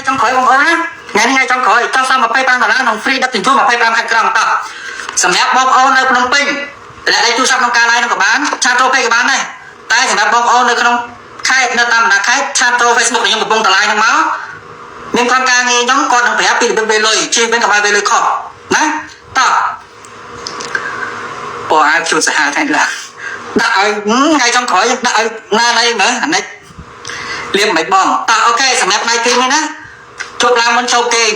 ចុងក្រោយបងប្អូនណាថ្ងៃនេះថ្ងៃចុងក្រោយចង់សល់25ដុល្លារក្នុង free ដឹកជញ្ជូន25ខែក្រុងតោះសម្រាប់បងប្អូននៅភ្នំពេញតម្លាក់លេខទូរស័ព្ទក្នុងការ live នោះក៏បាន chat ចូល page ក៏បានដែរតែសម្រាប់បងប្អូននៅក្នុងខេត្តនៅតាមបណ្ដាខេត្ត chat ចូល Facebook ដែលខ្ញុំកំពុងត live ហ្នឹងមកមានក្រុមការងារខ្ញុំគាត់នឹងប្រាប់ពីរបៀបវេលុយជៀសវាងកុំឲ្យវេលុយខុសណាតោះពណ៌អាវជូតសាហាវថ្ងៃឡើដាក់ឲ្យថ្ងៃចុងក្រោយដាក់ឲ្យណាណីមើលអានេះលៀបមិនបងតោះ OK សម្រាប់ night cream នេះណាជប់ឡើងមុនចូលគេង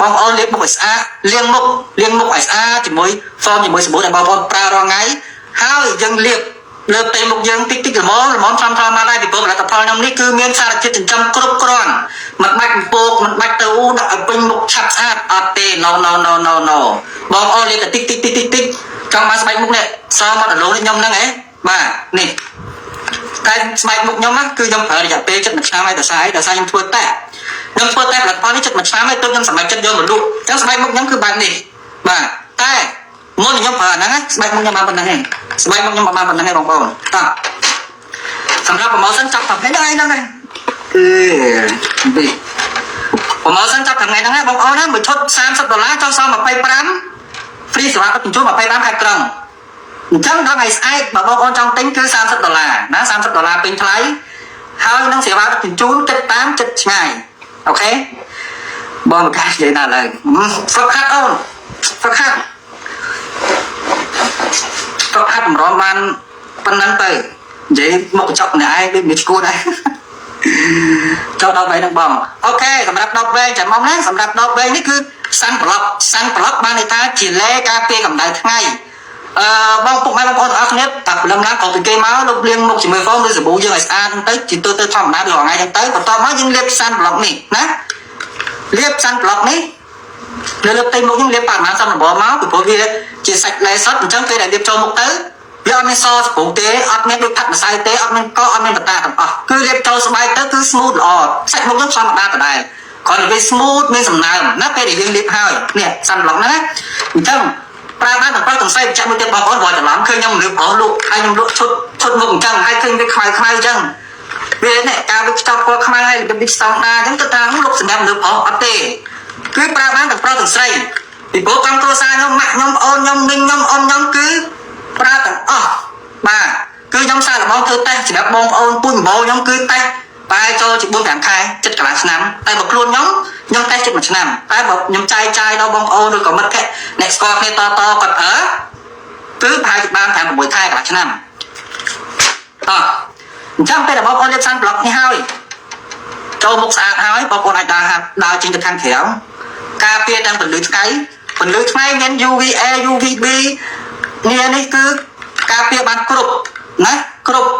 បងប្អូនលាបមុខឲ្យស្អាតលាងមុខលាងមុខឲ្យស្អាតជាមួយ foam ជាមួយសាប៊ូដែលបងប្អូនប្រើរាល់ថ្ងៃហើយយើងលាបលើផ្ទៃមុខយើងតិចតិចល្មមល្មមថ្នាំថ្នាំមកដែរពីព្រោះផលិតផលខ្ញុំនេះគឺមានសារជាតិចិញ្ចឹមគ្រប់គ្រាន់មិនបាច់ពោកមិនបាច់ទៅដាក់ឲ្យពេញមុខឆាប់ស្អាតអត់ទេ no no no no no បងប្អូនលាបតែតិចតិចតិចតិចតិចចង់បានស្បែកមុខនេះសមកដលងនេះខ្ញុំហ្នឹងហ៎បាទនេះតែស្បែកមុខខ្ញុំណាគឺខ្ញុំប្រើរយៈពេលជិតមួយឆ្នាំហើយដោយសារអីដោយសារខ្ញុំធ្វើតេស្តខ្ញុំធ្វើតេស្តផលិតផលនេះជិតមួយឆ្នាំហើយទើបខ្ញុំសម្រេចចិត្តយកមកលក់អញ្ចឹងស្បែកមុខខ្ញុំគឺបែបនេះបាទតែមុនខ្ញុំប្រើអាហ្នឹងណាស្បែកមុខខ្ញុំបានប៉ុណ្្នឹងឯងស្បែកមុខខ្ញុំបានប៉ុណ្្នឹងឯងបងប្អូនតោះសម្រាប់ promotion ចាប់តែថ្ងៃហ្នឹងឯងគឺពី promotion ចាប់ថ្ងៃហ្នឹងណាបងប្អូនណាមួយឈុត30ដុល្លារចុះសល់25 free សេវាដឹកជញ្ជូន25ខែក្រុងអញ្ចឹងដល់ថ្ងៃស្អែកបើបងប្អូនចង់ទិញគឺ30ដុល្លារណា30ដុល្លារពេញថ្លៃហើយនឹងសេវាដឹកជញ្ជូនគិតតាមចិត្តឆ្ងាយ OK បងប្រកាសនិយាយណាស់ឡើយហ្វឹកហាត់អូនហ្វឹកហាត់ហ្វឹកហាត់តម្រាំបានប៉ុណ្ណឹងទៅនិយាយមកកញ្ចក់ម្នាក់ឯងដូចមានឈួតដែរចូលដល់វែងហ្នឹងបង OK សម្រាប់ដបវែងចាំមកណាសម្រាប់ដបវែងនេះគឺ sun block sun block បានន័យថាជាឡេការពារកម្ដៅថ្ងៃអឺបងពុកម៉ែបងប្អូនទាំងអស់គ្នាតាព្រលឹមឡើងក្រោកពីគេមកលោកលាងមុខជាមួយ foam ឬសាប៊ូយើងឲ្យស្អាតហ្នឹងទៅជាទូទៅធម្មតាដូចរាល់ថ្ងៃហ្នឹងទៅបន្ទាប់មកយើងលាប sun block នេះណាលាប sun block នេះលើលើផ្ទៃមុខយើងលាបប្រហែលសំរបមកពីព្រោះវាជាសាច់ឡេសុតអញ្ចឹងពេលដែលលាបចូលមុខទៅវាអត់មានសសព្រុសទេអត់មានដូចផាត់ម្សៅទេអត់មានកអត់មានបតាទាំងអស់គឺលាបចូលស្បែកទៅគឺ smooth ល្អសាច់មុខយើងធម្មតាដដែលគ្រាន់តែវា smooth មានសំណើមណាពេលដែលយើងលាបហើយនេះ sun block ហ្នឹងណាអញ្ចឹងប្រើបានទាំងប្រុសទាំងស្រីបញ្ជាក់មួយទៀតបងប្អូនព្រោះច្រឡំឃើញខ្ញុំមនុស្សប្រុសលក់ហើយខ្ញុំលក់ឈុតឈុតមុខអញ្ចឹងហើយឃើញវាខ្មៅខ្មៅអញ្ចឹងវានេះការវាខ្ចប់ពណ៌ខ្មៅហើយរបៀបស្តង់ដាអញ្ចឹងទៅតាមលក់សម្រាប់មនុស្សប្រុសអត់ទេគឺប្រើបានទាំងប្រុសទាំងស្រីពីព្រោះក្រុមគ្រួសារខ្ញុំម៉ាក់ខ្ញុំប្អូនខ្ញុំមីងខ្ញុំអ៊ំខ្ញុំគឺប្រើទាំងអស់បាទគឺខ្ញុំសាកល្បងធ្វើតេស្តសម្រាប់បងប្អូនពូជម្បោខ្ញុំគឺតេស្តបែរចូលជា4 5ខែចិត្តកន្លះឆ្នាំតែបើខ្លួនខ្ញុំខ្ញុំតេស្តជិត1ឆ្នាំតែបើខ្ញុំចាយចាយដល់បងប្អូនឬក៏មិត្តភក្តិអ្នកស្គាល់គ្នាតតគាត់ប្រើគឺប្រហែលជាបាន5 6ខែកន្លះឆ្នាំតោះអញ្ចឹងពេលដែលបងប្អូនលាប sun block នេះហើយចូលមុខស្អាតហើយបងប្អូនអាចដើរហាត់ដើរចេញទៅខាងក្រៅការពារទាំងពន្លឺថ្ងៃពន្លឺថ្ងៃមាន UVA UVB នេះនេះគឺការពារបានគ្រប់ណាគ្រប់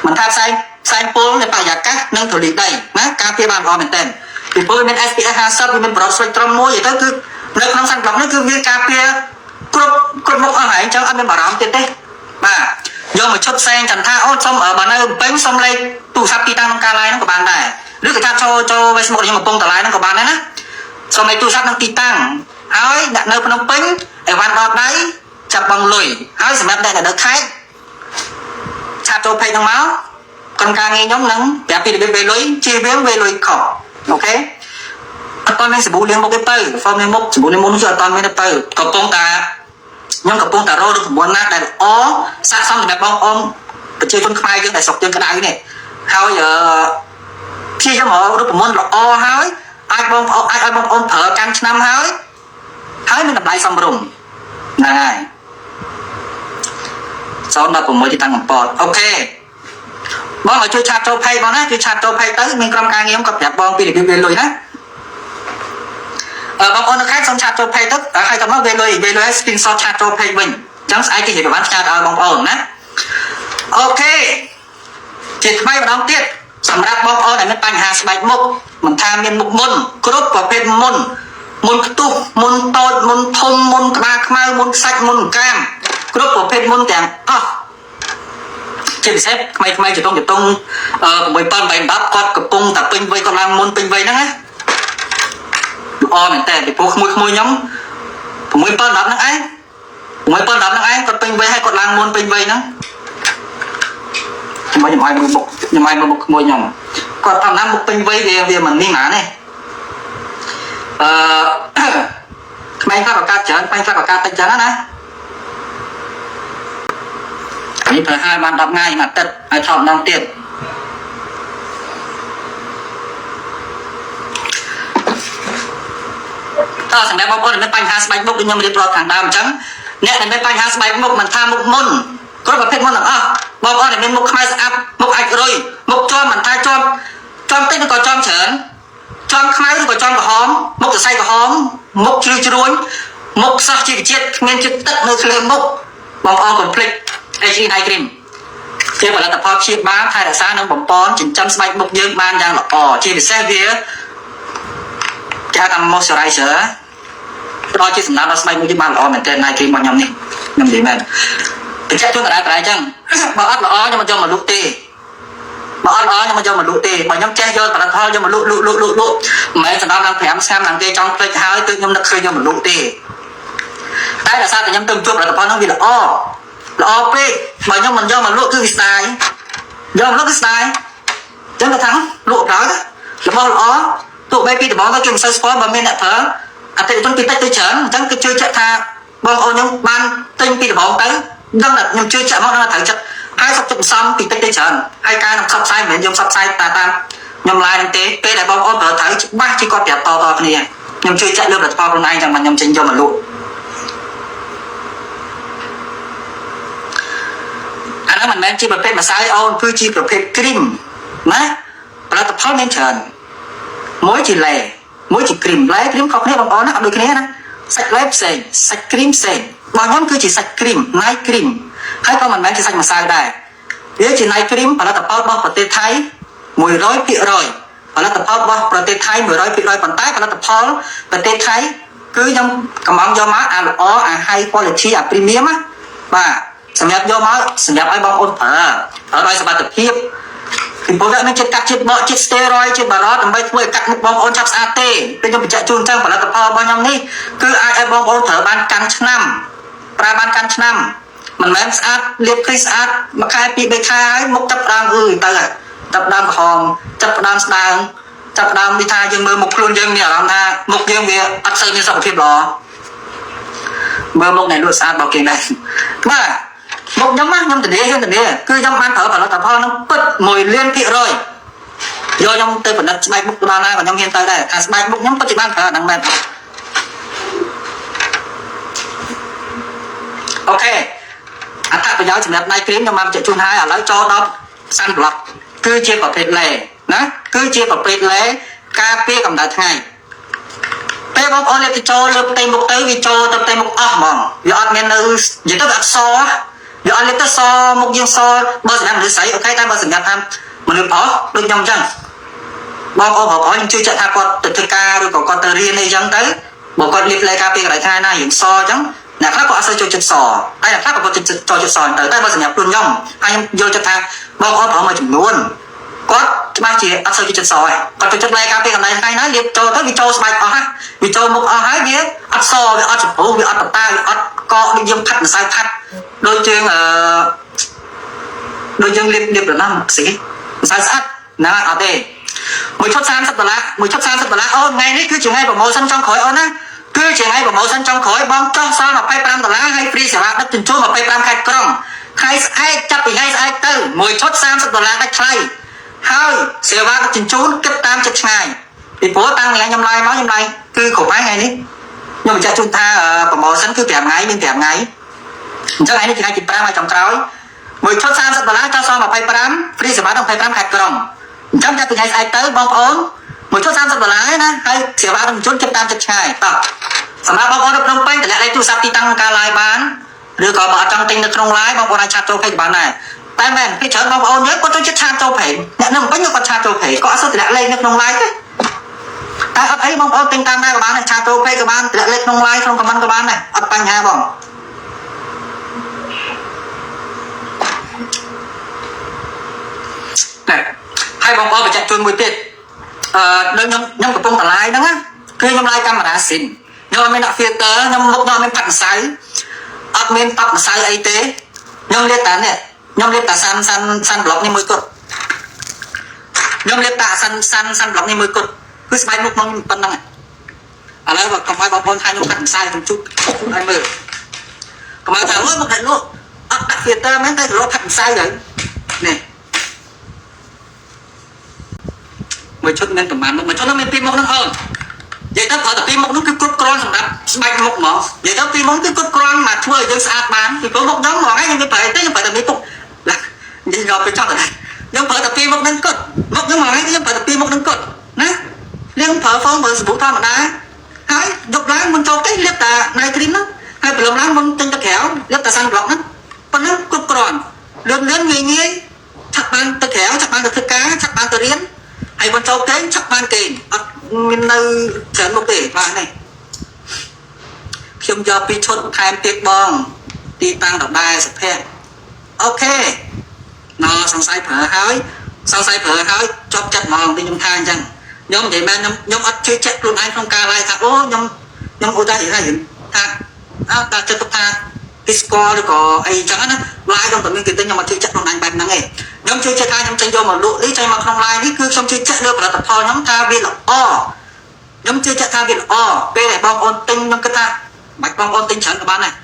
មិនថាផ្សែងផ្សែងពុលនៃបរិយាកាសនិងធូលីដីណាការពារបានល្អមែនទែនពីព្រោះមាន SPF 50វាមាន broad spectrum មួយទៅគឺនៅក្នុង sun block នេះគឺវាការពារគ្រប់គ្រប់មុខអស់ហើយអញ្ចឹងអត់មានបារម្ភទៀតទេបាទយកមកឈុតផ្សេងចន្ទថាអូនសុំបើនៅពេញសុំលេខទូរស័ព្ទទីតាំងក្នុងការ live ហ្នឹងក៏បានដែរឬក៏ថាចូលចូល Facebook ខ្ញុំកំពុងត live ហ្នឹងក៏បានដែរណាសុំលេខទូរស័ព្ទនិងទីតាំងហើយអ្នកនៅភ្នំពេញអីវ៉ាន់ដល់ដៃចាប់បងលុយហើយសម្រាប់អ្នកដែលនៅខេត្ត chat ចូល page ហ្នឹងមកក្រុមការងារខ្ញុំនឹងប្រាប់ពីរបៀបវេលុយជៀសវាងវេលុយខុស OK អត់តមានសាប៊ូលាងមុខទេទៅ foam លាងមុខសាប៊ូលាងមុខនោះគឺអត់តមានទេទៅកំពុងតាខ្ញុំកំពុងតែរករូបមន្តណាដែលល្អស័ក្តិសមសម្រាប់បងប្អូនប្រជាជនខ្មែរយើងដែលស្រុកយើងក្តៅនេះហើយអឺព្យាយាមរករូបមន្តល្អហើយអាចបងប្អូនអាចឲ្យបងប្អូនប្រើកាន់ឆ្នាំហើយហើយមានតម្លៃសមរម្យហ្នឹងហើយ016ទីតាំងកំពត OK បងឲ្យជួយ chat ចូល page បងណាជួយ chat ចូល page ទៅមានក្រុមការងារខ្ញុំក៏ប្រាប់បងពីរបៀបវេលុយណាអឺបងប្អូននៅខេត្តសូម chat ចូល page ទៅហើយក៏មកវេលុយវេលុយឲ្យ screenshot chat ចូល page វិញអញ្ចឹងស្អែកគេនិយាយប្រហែលផ្ញើដល់បងប្អូនណា OK ជាថ្មីម្ដងទៀតសម្រាប់បងប្អូនដែលមានបញ្ហាស្បែកមុខមិនថាមានមុខមុនគ្រប់ប្រភេទមុនមុនខ្ទុះមុនតូចមុនធំមុនក្បាលខ្មៅមុនសាច់មុនកាមគ្រប់ប្រភេទមុនទាំងអស់ជាពិសេសក្មេងៗចតុងចតុងអឺ6 7 8 10គាត់កំពុងតែពេញវ័យគាត់ឡើងមុនពេញវ័យហ្នឹងណាល្អមែនតើពីព្រោះក្មួយក្មួយខ្ញុំ6 7 10ហ្នឹងឯង6 7 10ហ្នឹងឯងគាត់ពេញវ័យហើយគាត់ឡើងមុនពេញវ័យហ្នឹងខ្ញុំឲ្យខ្ញុំឲ្យមើលមុខខ្ញុំឲ្យមើលមុខក្មួយខ្ញុំគាត់ធម្មតាមុខពេញវ័យវាវាមិននេះហ្មងទេ អឺ ក្មេងខ្លះក៏កើតច្រើនក្មេងខ្លះក៏កើតតិចចឹងណានេះប្រហែលបាន10ថ្ងៃមួយអាទិត្យហើយថតម្ដងទៀតតើសម្រាប់បងប្អូនដែលមានបញ្ហាស្បែកមុខដូចខ្ញុំរៀបរាប់ខាងដើមអញ្ចឹងអ្នកដែលមានបញ្ហាស្បែកមុខមិនថាមុខមុនគ្រប់ប្រភេទមុនទាំងអស់បងប្អូនដែលមានមុខខ្មៅស្អាប់មុខអាចរុយមុខជាំមិនថាជាំជាំតិចឬក៏ជាំច្រើនជាំខ្មៅឬក៏ជាំក្រហមមុខសរសៃក្រហមមុខជ្រឿជ្រួញមុខសោះជីវជាតិគ្មានជាតិទឹកនៅលើមុខបងប្អូនកុំភ្លេច HE Night Cream ជាផលិតផលព្យាបាលថែរក្សានិងបំពន់ចិញ្ចឹមស្បែកមុខយើងបានយ៉ាងល្អជាពិសេសវាគេហៅថា moisturizer ផ្ដល់ជាសំណើមដល់ស្បែកមុខយើងបានល្អមែនទែន Night Cream របស់ខ្ញុំនេះខ្ញុំនិយាយមែនបញ្ជាក់ជូនដដែលដដែលអញ្ចឹងបើអត់ល្អខ្ញុំមិនយកមកលក់ទេបើអត់ល្អខ្ញុំមិនយកមកលក់ទេបើខ្ញុំចេះយកផលិតផលយកមកលក់លក់លក់លក់លក់មិនមែនសម្រាប់ឡើង5ឆ្នាំឡើងគេចង់ភ្លេចហើយទើបខ្ញុំនឹកឃើញយកមកលក់ទេតែដោយសារតែខ្ញុំទៅជួបផលិតផលហ្នឹងវាល្អល្អពេកបើខ្ញុំមិនយកមកលក់គឺវាស្ដាយយកមកលក់គឺស្ដាយអញ្ចឹងគាត់ថាលក់ដល់របស់ល្អទោះបីពីដំបូងទៅគេមិនសូវស្គាល់បើមានអ្នកប្រើអតិថិជនពីតិចទៅច្រើនអញ្ចឹងគឺជឿជាក់ថាបងប្អូនខ្ញុំបានទិញពីដំបូងទៅដឹងថាខ្ញុំជឿជាក់មកដឹងថាត្រូវចិត្តហើយសុខចិត្តសំពីតិចទៅច្រើនហើយការនឹងផ្សព្វផ្សាយមិនមែនខ្ញុំផ្សព្វផ្សាយតាមខ្ញុំ live ហ្នឹងទេពេលដែលបងប្អូនប្រើត្រូវច្បាស់ជាគាត់ប្រាប់តៗគ្នាខ្ញុំជឿជាក់លើផលិតផលខ្លួនឯងចឹងបានខ្ញុំចេញយកមកលក់អាហ្នឹងមិនមែនជាប្រភេទម្សៅអូនគឺជាប្រភេទគ្រីមណាផលិតផលមានច្រើនមួយជាឡេមួយជាគ្រីមឡេគ្រីមខុសគ្នាបងប្អូនណាអត់ដូចគ្នាណាសាច់ឡេផ្សេងសាច់គ្រីមផ្សេងរបស់ខ្ញុំគឺជាសាច់គ្រីម night cream ហើយក៏មិនមែនជាសាច់ម្សៅដែរវាជា night cream ផលិតផលរបស់ប្រទេសថៃ100%ផលិតផលរបស់ប្រទេសថៃ100%ប៉ុន្តែផលិតផលប្រទេសថៃគឺខ្ញុំកំងយកមកអាល្អអា high quality អា premium ណាបាទសម្រាប់យកមកសម្រាប់ឲ្យបងប្អូនប្រើប្រើដោយសុវត្ថិភាពពីព្រោះវាមានជាតិកាត់ជាតិបកជាតិ steroid ជាតិបារ៉តដើម្បីធ្វើឲ្យកាត់មុខបងប្អូនឆាប់ស្អាតទេពេលខ្ញុំបញ្ជាក់ជូនចឹងផលិតផលរបស់ខ្ញុំនេះគឺអាចឲ្យបងប្អូនប្រើបានកាន់ឆ្នាំប្រើបានកាន់ឆ្នាំមិនមែនស្អាតលាបគ្រីស្អាតមួយខែពីរបីខែហើយមុខចាប់ដើមអឺទៅចាប់ដើមក្រហមចាប់ដើមស្ដើងចាប់ដើមនេះថាយើងមើលមុខខ្លួនយើងមានអារម្មណ៍ថាមុខយើងវាអត់សូវមានសុខភាពល្អមើលមុខអ្នកលក់ស្អាតរបស់គេដែរបាទមុខខ្ញុំណាខ្ញុំធានាខ្ញុំធានាគឺខ្ញុំបានប្រើផលិតផលហ្នឹងពិត1លានភាគរយយកខ្ញុំទៅផលិតស្បែកមុខដល់ណាក៏ខ្ញុំហ៊ានទៅដែរថាស្បែកមុខខ្ញុំពិតជាបានប្រើអាហ្នឹងមែន OK អត្ថប្រយោជន៍សម្រាប់ night cream ខ្ញុំបានបញ្ជាក់ជូនហើយឥឡូវចូលដល់ sun block គឺជាប្រភេទឡេណាគឺជាប្រភេទឡេការពារកម្ដៅថ្ងៃពេលបងប្អូនលេបទៅចូលលើផ្ទៃមុខទៅវាចូលទៅផ្ទៃមុខអស់ហ្មងវាអត់មាននៅនិយាយទៅវាអត់សវាអត់លេបទៅសមុខយើងសបើសម្រាប់មនុស្សស្រី OK តែបើសម្រាប់ថាមនុស្សប្រុសដូចខ្ញុំអញ្ចឹងបងប្អូនប្រុសខ្ញុំជឿជាក់ថាគាត់ទៅធ្វើការឬក៏គាត់ទៅរៀនអីចឹងទៅបើគាត់លាបឡេការពារកម្ដៅថ្ងៃណារៀងសអញ្ចឹងអ្នកខ្លះក៏អត់សូវចូលចិត្តសតែអ្នកខ្លះក៏គាត់ចូលចិត្តសទៅតែបើសម្រាប់ខ្លួនខ្ញុំហើយខ្ញុំយល់ចិត្តថាបងប្អូនប្រុសមួយចំនួនគាត់ច្បាស់ជាអត់សូវចូលចិត្តសឯងគាត់ចូលចិត្តឡេការពារកម្ដៅថ្ងៃណាលាបចូលទៅវាចូលស្បែកអស់ហ่ะវាចូលមុខអស់ហើយវាអត់សវាអត់ចំពុះវាអត់បតាវាអត់កកដូចយើងផាត់ម្សៅផាត់ដូចយើងអឺដូចយើងលាបលាបរណាំស្អីម្សៅស្អាតណាអត់ទេមួយឈុត30ដុល្លារមួយឈុត30ដុល្លារអូថ្ងៃនេះគឺជាថ្ងៃ promotion ចុងក្រោយអូនណាគឺជាថ្ងៃ promotion ចុងក្រោយបងចុះសល់25ដុល្លារហើយ free សេវាដឹកជញ្ជូន25ខេត្តក្រុងថ្ងៃស្អែកចាប់ពីថ្ងៃស្អែកទៅមួយឈុត30ដុល្លារដាច់ថ្លៃហើយសេវាដឹកជញ្ជូនគិតតាមចិត្តឆ្ងាយពីព្រោះតាំងថ្ងៃខ្ញុំ live មកខ្ញុំ live គឺគ្រប់ហើយថ្ងៃនេះខ្ញុំបញ្ជាក់ជូនថា promotion គឺ5ថ្ងៃមាន5ថ្ងៃអញ្ចឹងថ្ងៃនេះជាថ្ងៃទី5ហើយចុងក្រោយមួយឈុត30ដុល្លារចុះសល់25 free សេវាដល់25ខេត្តក្រុងអញ្ចឹងចាប់ពីថ្ងៃស្អែកទៅបងប្អូនមួយឈុត30ដុល្លារណាហើយសេវាដឹកជញ្ជូនគិតតាមចិត្តឆ្ងាយតោះសម្រាប់បងប្អូននៅភ្នំពេញតម្លាក់លេខទូរស័ព្ទទីតាំងការ live បានឬក៏បើអត់ចង់ទិញនៅក្នុង live បងប្អូនអាច chat ចូល page បានដែរតែមែនពីច្រើនបងប្អូនយើងគាត់ចូលចិត្ត chat ចូល page អ្នកនៅភ្នំពេញគាត់ chat ចូល page គាត់អត់សូវតម្លាក់លេខនៅក្នុង live ទេតែអត់អីបងប្អូនទិញតាមណាក៏បានដែរ chat ចូល page ក៏បានតម្លាក់លេខក្នុង live ក្នុង comment ក៏បានដែរអត់បញ្ហាបងណែហើយបងប្អូនបញ្ជាក់ជូនមួយទៀតអឺដូចខ្ញុំខ្ញុំកំពុងត live ហ្នឹងណាគឺខ្ញុំ live កាមេរ៉ាស៊ីនខ្ញុំអត់មានដាក់ filter ខ្ញុំមុខខ្ញុំអត់មានផាត់ម្សៅអត់មានតប់ម្សៅអីទេខ្ញុំលាបតានេះខ្ញុំលាបតា sun sun sun block នេះមួយគត់ខ្ញុំលាបតា sun sun sun block នេះមួយគត់គឺស្បែកមុខខ្ញុំប៉ុណ្្នឹង ឥឡូវបើកុំឲ្យបងប្អូនថាខ្ញុំផាត់ម្សៅខ្ញុំជូតឲ្យមើលកុំឲ្យថាអូយមកតែលក់អត់ដាក់ filter មែនតែរកផាត់ម្សៅទៅនេះមួយឈុតមានប្រហែលមុខមួយឈុតនោះមានពីរមុខហ្នឹងអូននិយាយទៅប្រើតែពីរមុខនោះគឺគ្រប់គ្រាន់សម្រាប់ស្បែកមុខហ្មងនិយាយទៅពីរមុខគឺគ្រប់គ្រាន់មកធ្វើឲ្យយើងស្អាតបានពីព្រោះមុខខ្ញុំហ្មងឯងខ្ញុំទៅប្រើទេខ្ញុំប្រើតែមីពុកឡានិយាយងាប់ទៅចប់ទៅខ្ញុំប្រើតែពីរមុខហ្នឹងគត់មុខខ្ញុំហ្មងឯងខ្ញុំប្រើតែពីរមុខហ្នឹងគត់ណាយើងប្រើហ្វោមប្រើសាប៊ូធម្មតាហើយយប់ឡើងមុនចូលផ្ទះលាបតា night cream ហ្នឹងហើយព្រលឹមឡើងមុនចេញទៅក្រៅលាបតា sunblock ហ្នឹងប៉ុណ្ណឹងគ្រប់គ្រាន់លឿនលឿនងាយងាយឆាប់បានទៅក្រៅឆាប់បានទៅធ្វើការឆាប់បានទៅរៀនហើយមុនចូលគេងឆាប់បានគេងអត់មាននៅច្រើនមុខទេបាទនេះខ្ញុំយកពីឈុតថែមទៀតបងទីតាំងដដែលសុភ័ក្រ OK ណសង្ស័យប្រើហើយសង្ស័យប្រើហើយជាប់ចិត្តហ្មងទីខ្ញុំថាអញ្ចឹងខ្ញុំនិយាយមែនខ្ញុំខ្ញុំអត់ជឿជាក់ខ្លួនឯងក្នុងការ live ថាអូខ្ញុំខ្ញុំឧទាហរណ៍ថាថាអើតាចិត្តទុកថាគេស្គាល់ឬក៏អីចឹងណា live ខ្ញុំតែមានគេទិញខ្ញុំអត់ជឿជាក់ខ្លួនឯងបែបហ្នឹងឯងខ្ញុំជឿជាក់ថាខ្ញុំចេញយកមកលក់នេះចេញមកក្នុង live នេះគឺខ្ញុំជឿជាក់លើផលិតផលខ្ញុំថាវាល្អខ្ញុំជឿជាក់ថាវាល្អពេលដែលបងប្អូនទិញខ្ញុំគិតថាមិនបងប្អូនទិញច្រើនក៏បានដែរ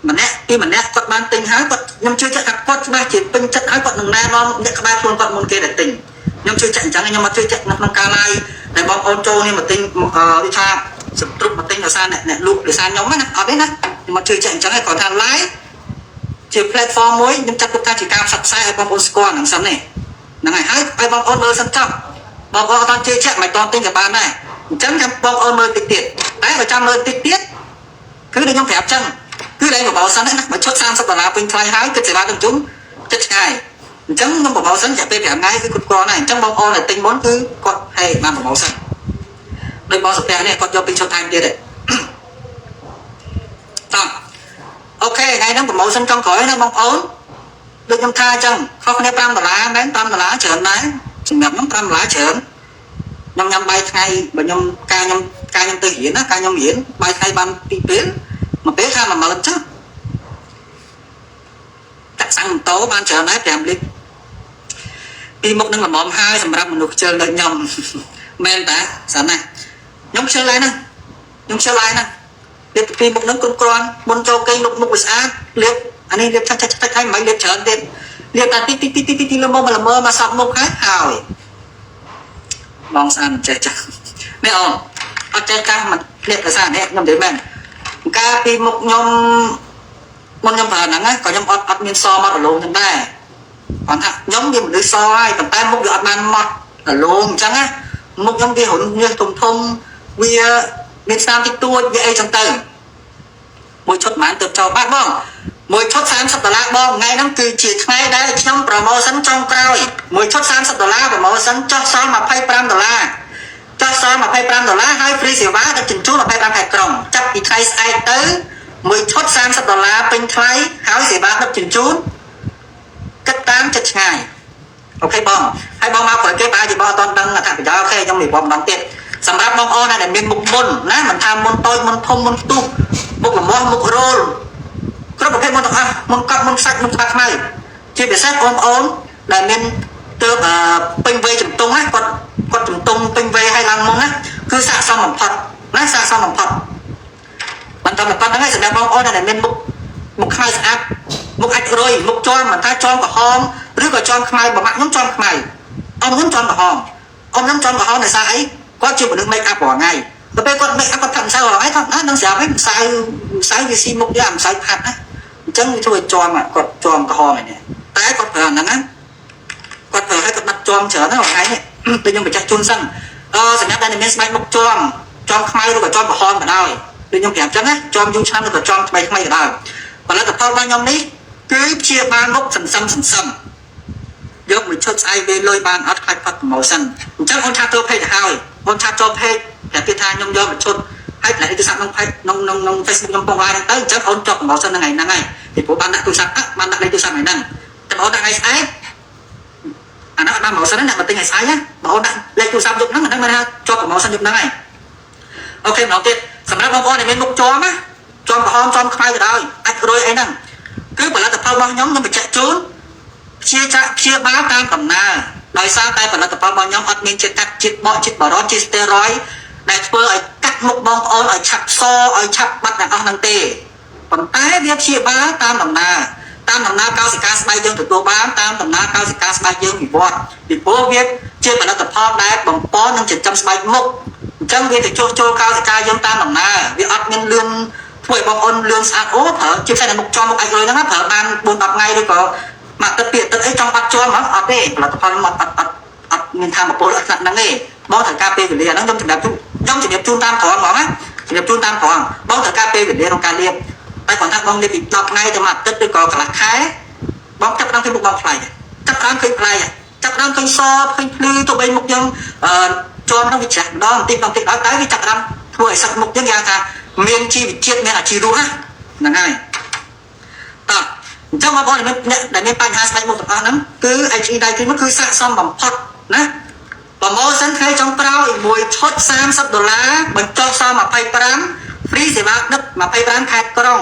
ម្នាក់ពីម្នាក់គាត់បានទិញហើយគាត់ខ្ញុំជឿជាក់ថាគាត់ច្បាស់ជាពេញចិត្តហើយគាត់នឹងណែនាំអ្នកក្បែរខ្លួនគាត់មុនគេដែលទិញខ្ញុំជឿជាក់អញ្ចឹងខ្ញុំអត់ជឿជាក់នៅក្នុងការ live ដែលបងប្អូនចូលនេះមកទិញដូចថាសន្ទ្រុបមកទិញដោយសារអ្នកអ្នកលក់ដោយសារខ្ញុំណាអត់ទេណាខ្ញុំអត់ជឿជាក់អញ្ចឹងឯងគាត់ថា live ជា platform មួយខ្ញុំចាត់ទុកថាជាការផ្សព្វផ្សាយឲ្យបងប្អូនស្គាល់ហ្នឹងសិននេះហ្នឹងហើយហើយឲ្យបងប្អូនមើលសិនចុះបងប្អូនអត់ជឿជាក់មិនតន់ទិញក៏បានដែរអញ្ចឹងចាំបងប្អូនមើលតិចទៀតតែបើចាំមើលតិចទៀតគឺដូចខ្ញុំប្រាប់ចឹងគឺលែងបបោសិនណាបើឈុត30ដុល្លារពេញថ្លៃហើយគិតសេវាដឹកជញ្ជូនចិត្តឆ្ងាយអញ្ចឹងខ្ញុំបបោសិនរយៈពេល5ថ្ងៃគឺគ្រប់គ្រាន់ហើយអញ្ចឹងបងប្អូនដែលទិញមុនគឺគាត់ហេបានបបោសិនដូចបងសុភ័ក្រនេះគាត់យកពីឈុតថែមទៀតទេតោះ OK ថ្ងៃហ្នឹង promotion ចុងក្រោយណាបងប្អូនដូចខ្ញុំថាអញ្ចឹងខុសគ្នា5ដុល្លារមែន5ដុល្លារច្រើនដែរសម្រាប់ខ្ញុំ5ដុល្លារច្រើនខ្ញុំញ៉ាំបាយថ្ងៃបើខ្ញុំការខ្ញុំការខ្ញុំទៅរៀនណាការខ្ញុំរៀនបាយថ្ងៃបានពីរពេលមួយពេលថា10000ចុះចាក់សាំងម៉ូតូបានច្រើនដែរ5លីត្រពីមុខនឹងល្មមហើយសម្រាប់មនុស្សខ្ជិលដូចខ្ញុំមែនតាសិនណាខ្ញុំខ្ជិលហើយណាខ្ញុំខ្ជិលហើយណាលាបពីមុខនឹងគ្រប់គ្រាន់មុនចូលគេងលុបមុខវាស្អាតលាបអានេះលាបឆាច់ឆាច់ឆាច់ហើយមិនលាបច្រើនទៀតលាបតែតិចតិចតិចតិចតិចល្មមល្មមមកសក់មុខហើយហើយបងស្អាតមិនចេះចាស់នេះអូនអត់ចេះចាស់មិនលាបដោយសារនេះខ្ញុំនិយាយមែនកាលពីមុខខ្ញុំមុនខ្ញុំប្រើហ្នឹងក៏ខ្ញុំអត់អត់មានសមត់រលោងហ្នឹងដែរគាត់ថាខ្ញុំវាមនុស្សសហើយប៉ុន្តែមុខវាអត់បានម៉ត់រលោងអញ្ចឹងណាមុខខ្ញុំវារុនញើសធំធំវាមានស្នាមតិចតួចវាអីចឹងទៅមួយឈុតប៉ុន្មានទៅចោលបាទបងមួយឈុត30ដុល្លារបងថ្ងៃហ្នឹងគឺជាថ្ងៃដែលខ្ញុំ promotion ចុងក្រោយមួយឈុត30ដុល្លារ promotion ចុះសល់25ដុល្លារចុះសល់25ដុល្លារហើយ free សេវាដឹកជញ្ជូន25ខែក្រុងចាប់ពីថ្ងៃស្អែកទៅមួយឈុត30ដុល្លារពេញថ្លៃហើយសេវាដឹកជញ្ជូនគិតតាមចិត្តឆ្ងាយ OK បងហើយបងមកក្រោយគេប្រហែលជាបងអត់ទាន់ដឹងអត្ថប្រយោជន៍ OK ខ្ញុំនិយាយម្ដងទៀតសម្រាប់បងប្អូនណាដែលមានមុខមុនណាមិនថាមុនតូចមុនធំមុនផ្ទុះមុខលមាស់មុខរោលគ្រប់ប្រភេទមុនទាំងអស់មុនកប់មុនសាច់មុនក្បាលខ្មៅជាពិសេសបងប្អូនដែលមានទើបពេញវ័យជំទង់ណាគាត់គាត់ជំទង់ពេញវ័យហើយឡើងមុនណាគឺស័ក្តិសមបំផុតណាស័ក្តិសមបំផុតបន្តមកប៉ុណ្្នឹងហើយសម្រាប់បងប្អូនដែលមានមុខមុខខ្មៅស្អាតមុខអាចរុយមុខជាំមិនថាជាំក្រហមឬក៏ជាំខ្មៅប្រមាក់ខ្ញុំជាំខ្មៅអមខ្ញុំជាំក្រហមអមខ្ញុំជាំក្រហមដោយសារអីគាត់ជាមនុស្ស make up រាល់ថ្ងៃទៅពេលគាត់ make up គាត់ផាត់ម្សៅរាល់ថ្ងៃគាត់ណានឹងស្រាប់ហើយម្សៅម្សៅវាស៊ីមុខយកម្សៅផាត់ណាអញ្ចឹងវាធ្វើឲ្យជាំគាត់ជាំក្រហមឯនេះតែគាត់ប្រើអាហ្នឹងណាគាត់ប្រើឲ្យគាត់បាត់ជាំច្រើនណាស់រាល់ថ្ងៃនេះដូចខ្ញុំបញ្ជាក់ជូនសិនអឺសម្រាប់តែមានស្បែកមុខជាំជាំខ្មៅឬក៏ជាំក្រហមក៏ដោយដូចខ្ញុំប្រាប់អញ្ចឹងណាជាំយូរឆ្នាំឬក៏ជាំថ្មីថ្មីក៏ដោយផលិតផលរបស់ខ្ញុំនេះគឺព្យាបាលមុខសន្សឹមសន្សឹមយកមួយឈុតស្អែកវេលុយបានអត់ខ្លាចផុត promotion អញ្ចឹងអូន chat ចូល page ទៅហើយអូន chat ចូល page ប្រាប់គេថាខ្ញុំយកមួយឈុតហើយតម្លៃទូរស័ព្ទក្នុង page ក្នុងក្នុងក្នុង Facebook ខ្ញុំពង live ហ្នឹងទៅអញ្ចឹងអូនជាប់ promotion ថ្ងៃហ្នឹងហើយពីព្រោះបានដាក់ទូរស័ព្ទបានដាក់លេខទូរស័ព្ទថ្ងៃហ្នឹងតែអូនដាក់ថ្ងៃស្អែកអាហ្នឹងអត់បាន promotion ហ្នឹងអ្នកមកទិញថ្ងៃស្អែកណាបើអូនដាក់លេខទូរស័ព្ទយប់ហ្នឹងអាហ្នឹងមានថាជាប់ promotion យប់ហ្នឹងហើយ OK ម្ដងទៀតសម្រាប់បងប្អូនដែលមានមុខជាំណាជាំក្រហមជាំខ្មៅក៏ដោយអាចរុយអីហ្នឹងគឺផលិតផលរបស់ខ្ញុំខ្ញុំបញ្ជាក់ជូនព្យាចាព្យាបាលតាមដំណើរដោយសារតែផលិតផលរបស់ខ្ញុំអត់មានជាតិកាត់ជាតិបកជាតិបារ៉ុតជាតិស្តេរ៉យដែលធ្វើឲ្យកាត់ មុខបងប្អូនឲ្យឆាប់សឲ្យឆាប់បាត់ទាំងអស់ហ្នឹងទេប៉ុន្តែវាព្យាបាលតាមដំណើរតាមដំណើរកោសិកាស្បែកយើងទទួលបានតាមដំណើរកោសិកាស្បែកយើងវិវត្តពីព្រោះវាជាផលិតផលដែលបំពន់និងចិញ្ចឹមស្បែកមុខអញ្ចឹងវាទៅជួសជុលកោសិកាយើងតាមដំណើរវាអត់មានលឿនធ្វើឲ្យបងប្អូនលឿនស្អាតអូប្រើជាពិសេសនៅមុខចំមុខអាចលុយហ្នឹងណាប្រើបាន4 10ថ្ងៃឬក៏មួយអាទិត្យពីរអាទិត្យអីចង់បាត់ជាប់ហ្មងអត់ទេផលិតផលអត់អត់អត់អត់មានធម៌ពលអត់ថ្នាក់ហ្នឹងទេបងត្រូវការពេលវេលាហ្នឹងខ្ញុំជំរាបជូនខ្ញុំជំរាបជូនតាមត្រង់ហ្មងណាជំរាបជូនតាមត្រង់បងត្រូវការពេលវេលាក្នុងការលាបតែគាត់ថាបងលាបពី10ថ្ងៃទៅមួយអាទិត្យឬក៏កន្លះខែបងចាប់ផ្ដើមឃើញមុខបងប្លែកចាប់ផ្ដើមឃើញប្លែកចាប់ផ្ដើមឃើញសឃើញភ្លឺទៅបីមុខយើងអឺជាប់ហ្នឹងវាច្រាស់ម្ដងបន្តិចបន្តិចដល់តែវាចាប់ផ្ដើមធ្វើឲ្យសាច់មុខយើងគេហៅថាមានជីវជាតិមានអាជីរស់ហ្នឹងហើយតោះអញ្ចឹងបងប្អូនអ្នកដែលមានបញ្ហាស្បែកមុខទាំងអស់ហ្នឹងគឺ HE ដៃគឺគឺស័ក្តិសមបំផុតណាpromotion ថ្ងៃចុងក្រោយមួយឈុត30ដុល្លារបញ្ចុះសល់25 free សេវាដឹក25ខេត្តក្រុង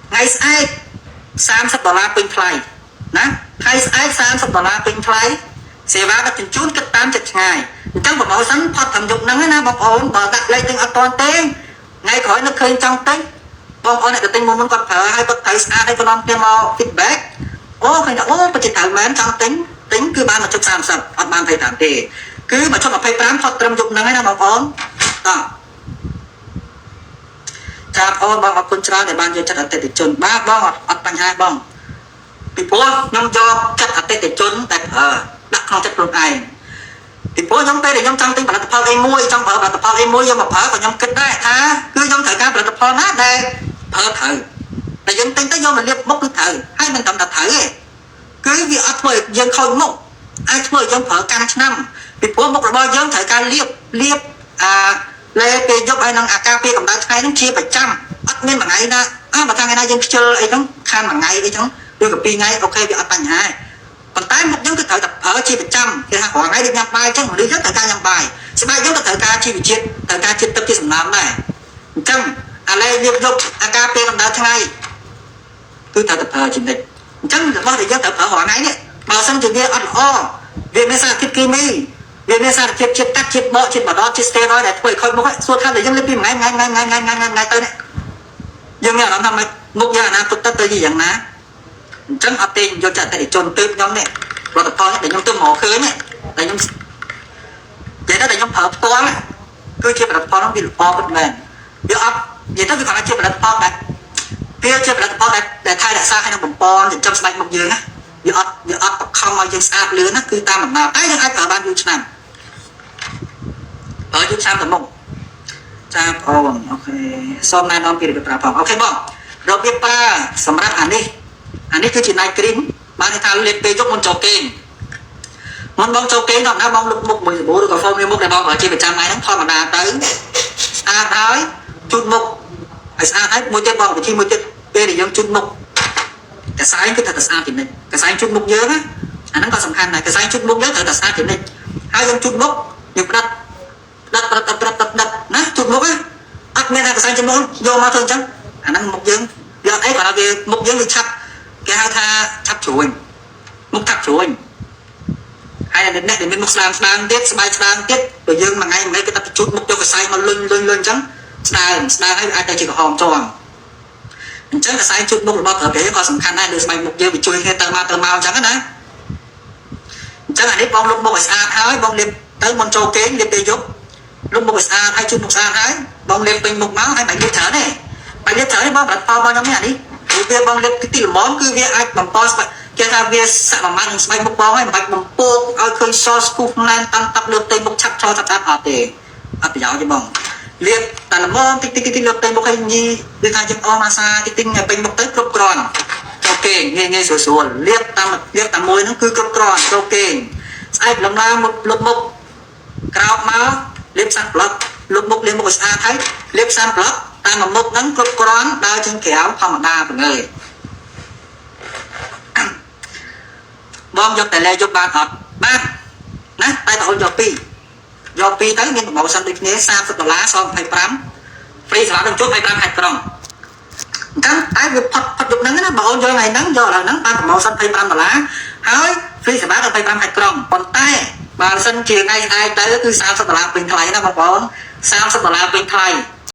ថ្ងៃស្អែក30ដុល្លារពេញថ្លៃណាថ្ងៃស្អែក30ដុល្លារពេញថ្លៃសេវាដឹកជញ្ជូនគិតតាមចិត្តឆ្ងាយអញ្ចឹង promotion ផុតត្រឹមយប់ហ្នឹងណាបងប្អូនបើដាក់លេខទាំងអត់ទាន់ទេថ្ងៃក្រោយនឹកឃើញចង់ទិញបងប្អូនអ្នកទៅទិញមុនមុនគាត់ប្រើហើយគាត់ត្រូវស្អាតហើយគាត់នាំគ្នាមក feedback អូឃើញថាអូពិតជាត្រូវមែនចង់ទិញទិញគឺបានមកជុត30អត់បាន25ទេគឺមកជុត25ផុតត្រឹមយប់ហ្នឹងហើយណាបងប្អូនតោះចាបងអូនបងអរគុណច្រើនដែលបានយកចិត្តអតិថិជនបាទបងអត់បញ្ហាបងពីព្រោះខ្ញុំយកចិត្តអតិថិជនតែប្រើដាក់ក្នុងចិត្តខ្លួនឯងពីព្រោះខ្ញុំពេលដែលខ្ញុំចង់ទិញផលិតផលអីមួយចង់ប្រើផលិតផលអីមួយយកមកប្រើក៏ខ្ញុំគិតដែរថាគឺខ្ញុំត្រូវការផលិតផលណាដែលប្រើត្រូវតែយើងទិញទៅយកមកលាបមុខគឺត្រូវហើយមិនត្រឹមតែត្រូវទេគឺវាអត់ធ្វើឲ្យយើងខូចមុខអាចធ្វើឲ្យយើងប្រើកាន់ឆ្នាំពីព្រោះមុខរបស់យើងត្រូវការលាបលាបអាលេពេលយប់ហើយនឹងអាការពារកម្ដៅថ្ងៃហ្នឹងជាប្រចាំអត់មានមួយថ្ងៃណាអើបើថាថ្ងៃណាយើងខ្ជិលអីហ្នឹងខានមួយថ្ងៃអីចឹងឬក៏ពីរថ្ងៃ OK វាអត់បញ្ហាប៉ុន្តែមុខយើងគឺត្រូវតែប្រើជាប្រចាំគេថារាល់ថ្ងៃដូចញ៉ាំបាយចឹងមនុស្សយើងត្រូវការញ៉ាំបាយស្បែកយើងក៏ត្រូវការជីវជាតិត្រូវការជាតិទឹកជាសំណើមដែរអញ្ចឹងអាឡេលាបយប់អាការពារកម្ដៅថ្ងៃគឺត្រូវតែប្រើជានិច្ចអញ្ចឹងរបស់ដែលយើងត្រូវប្រើរាល់ថ្ងៃនេះបើសិនជាវាអត់ល្អវាមានសារធាតុគីមីវាមានសារធាតុជាតិកាត់ជាតិបកជាតិបដជាតិ steroid ដែលធ្វើឲ្យខូចមុខសួរថាដែលយើងលាបពីមួយថ្ងៃថ្ងៃថ្ងៃថ្ងៃថ្ងៃថ្ងៃទៅនេះយើងមានអារម្មណ៍ថាម៉េចមុខយើងអនាគតទៅទៅជាយ៉ាងណាអញ្ចឹងអត់ទេយកចិត្តអតិថិជនទើបខ្ញុំនេះផលិតផលនេះដែលខ្ញុំទើបមកឃើញនេះដែលខ្ញុំនិយាយទៅដែលខ្ញុំប្រើផ្ទាល់គឺជាផលិតផលនោះវាល្អពិតមែនវាអត់និយាយទៅវាគ្រាន់តែជាផលិតផលដែលវាជាផលិតផលដែលដែលថែរក្សាឲ្យនឹងបំពន់ចិញ្ចឹមស្បែកមុខយើងណាវាអត់បខំឲ្យយើងស្អាតលឿនណាគឺតាមដំណើរតែយើងអាចប្រើបានយូរឆ្នាំប្រើយូរឆ្នាំទៅមុខចាបងអូន OK សូមណែនាំពីរបៀបប្រើផង OK បងរបៀបប្រើសម្រាប់អានេះអានេះគឺជា night cream បានន័យថាលាបពេលយប់មុនចូលគេងមុនបងចូលគេងដល់ណាបងលុបមុខមួយសាប៊ូឬក៏ foam លាងមុខដែលបងប្រើជាប្រចាំថ្ងៃហ្នឹងធម្មតាទៅស្អាតហើយជូតមុខឲ្យស្អាតហើយមួយទៀតបងវិធីមួយទៀតពេលដែលយើងជូតមុខកសែងគឺត្រូវតែស្អាតជានិច្ចកសែងជូតមុខយើងណាអាហ្នឹងក៏សំខាន់ដែរកសែងជូតមុខយើងត្រូវតែស្អាតជានិច្ចហើយយើងជូតមុខយើងផ្ដិតផ្ដិតផ្ដិតផ្ដិតផ្ដិតផ្ដិតណាជូតមុខណាអត់មានថាកសែងជូតមុខយកមកធ្វើអញ្ចឹងអាហ្នឹងមុខយើងវាអត់អីគ្រាន់តែវាមុខយើងវាឆាប់គេហៅថាឆាប់ជ្រួញមុខឆាប់ជ្រួញហើយអ្នកដែលមានមុខស្ដើងស្ដើងទៀតស្បែកស្ដើងទៀតបើយើងមួយថ្ងៃមួយថ្ងៃគេតែជូតមុខយកកសែងមកលុញលុញលុញអញ្ចឹងស្ដើងស្ដើងហើយអាចទៅជាក្រហមជាប់អញ្ចឹងកសែងជូតមុខរបស់ប្រើប្រាស់ក៏សំខាន់ដែរលើស្បែកមុខយើងវាជួយគ្នាទៅមកទៅមកអញ្ចឹងណាអញ្ចឹងអានេះបងលុបមុខឲ្យស្អាតហើយបងលាបទៅមុនចូលគេងលាបពេលយប់លុបមុខឲ្យស្អាតហើយជូតមុខស្អាតហើយបងលាបពេញមុខមកហើយមិនលាបច្រើនទេមិនលាបច្រើនទេបងផលិតផលរបស់ខ្ញុំនេះអានេះគឺវាបងលាបទីល្មមគឺវាអាចបំពស្បែកគេថាវាសមាមាត្រនឹងស្បែកមុខបងហើយមិនបាច់បំពោកឲ្យឃើញសស្គូសណែនតាន់តាប់លើផ្ទៃមុខឆាប់ឆោឆាប់ឆាប់អត់ទេអត់ប្រយោជន៍ទេបងលាបតែល្មមតិចតិចតិចលើផ្ទៃមុខឲ្យញីដូចថាយើងអស់ម៉ាសាតិចតិចពេញមុខទៅគ្រប់គ្រាន់ចូលគេងងាយងាយស្រួលស្រួលលាបតាមលាបតាមមួយហ្នឹងគឺគ្រប់គ្រាន់ចូលគេងស្អែកលំឡើងមុខលុបមុខក្រោកមកលាប sunblock លុបមុខលាបមុខឲ្យស្អាតហើយលាប sunblock តាមមុខហ្នឹងគ្រប់គ្រាន់ដើរចេញក្រៅធម្មតាបងអើយបងយកតែលែយកបានអត់បានណាតែបងអូនយកពីរយកពីរទៅមាន promotion ដូចគ្នា30ដុល្លារសល់25 free សម្រាប់នឹងជួប25ខេត្តក្រុងអញ្ចឹងតែវាផុតផុតយប់ហ្នឹងណាបងអូនយកថ្ងៃហ្នឹងយកឥឡូវហ្នឹងបាន promotion 25ដុល្លារហើយ free សម្រាប់25ខេត្តក្រុងប៉ុន្តែបើសិនជាថ្ងៃស្អែកទៅគឺ30ដុល្លារពេញថ្លៃណាបងប្អូន 30ដុល្លារពេញថ្លៃ។